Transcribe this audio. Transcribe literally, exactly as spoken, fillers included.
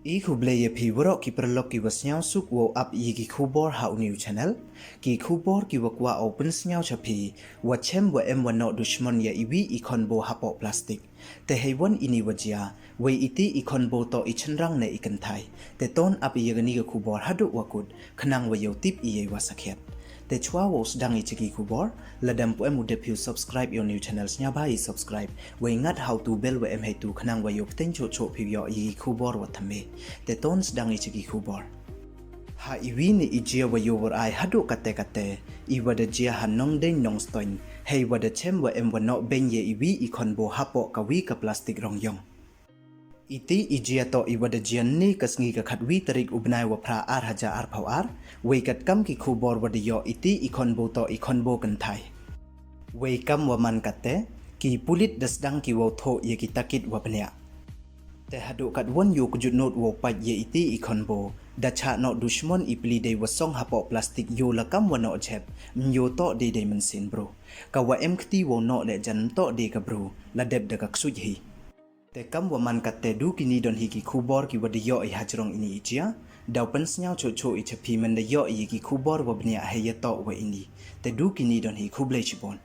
I khublei ya phi waroh ki paralok ki wa sniawsuk wow ap ya ki khubor ha u new channel. Ki khubor ki wa kwah u pynsniaw cha phi, wa chem wa em wa noh dushmon ya iwi i khonbo hapoh plastik. Te heiwon ini wa jia, wei iti i khonbo toh i chynrang ne i kynthai. Te ton ap ya kani ka khubor haduh wa kut, khnang wa yow tip ya i wa sakhiat. Te chwa wow sdang i cha ki khubor, lada ym pu em u dep phi u subscribe ya u new channel, sniawbha i subscribe, wei ngat ha u tu bell wa em heitu khnang wa yow pteng choh choh phi u yoh ya ki khubor wa thymme. Te ton sdang i cha ki khubor. Ha iwi ni i jia wa yoh warai haduh kate kate, i wa da jia ha Nongdeng Nongstoiñ, hei wa da chem wa em wa noh beng ya iwi i khonbo hapoh kawi ka plastik rongyong. Iti i jia toh i wa da jia ni ka sngi ka khatwi tarik u bnai wa phra ar hajar arphaw ar, wei katkam ki khubor wa da yoh, iti i khonbo toh i khonbo kynthai. Wei kam wa man kate, ki pulit da sdang ki wow thoh ya ki takit wa bniah. Te haduh katwon yow kjut not wow pait ya iti i khonbo, da chah noh dushmon i pli dei wa song hapoh plastik yow la kam wa noh jhep, ym yow toh dei dei mynsiem bru. Ka wa em kti wow noh leh jan ym toh dei ka bru, la dep da ka ksuid hi. Te kam wa man kate du kini don hi ki khubor ki wa da yoh i hajrong ini i jia, daw pynsniaw choh choh i cha phi mynda yoh i ki khubor wa bniah hei ya toh wa ini. Te du kini don hi, khublei chibon.